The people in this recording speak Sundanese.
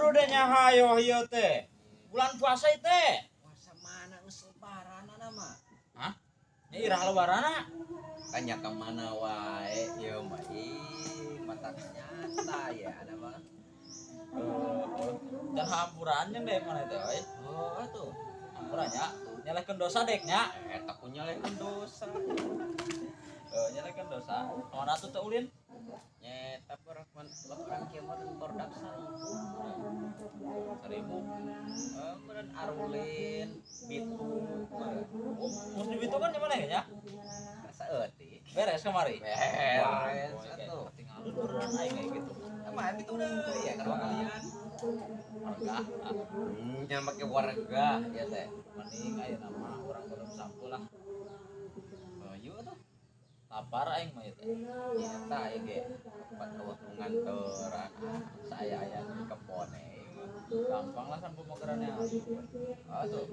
Kudu deh nya hayo ieu teh. Bulan puasa ieu teh. Puasa mana, geus lebaran mah. Hah? Nya iraha lebaranna? Kan nya kemana wae ieu mah, ih, mata nyata ya ada mah. Dan hampuran jeung deh mana teh euy. Oh, tuh. Hampuran nya. Nyelehkeun dosa dek nya. Eta ku nyelehkeun dosa. Nyelehkeun dosa. Kamana atuh teh ulin? Nyeta baturan baturan kieu mah barudak 1.000. 1.000. Eh, meureun arulin bitu. Oh, mus di bitu kan di mana ya? Saeutik. Beres kemari. Beres atuh. Tinggal duduran aing kayak gitu. Emang bitu deui ya kedua kalian. Warga. Ah, Nya make warga ya teh. Mending aya nama urang belum sampul lah. Oh, yuk tuh. Lapar aing mah ieu teh. Nyata ya ge. Tempat eueuh nu nganteran. Saya aya di kebon eh. Gampang lah sampul magerannya. Oh tuh.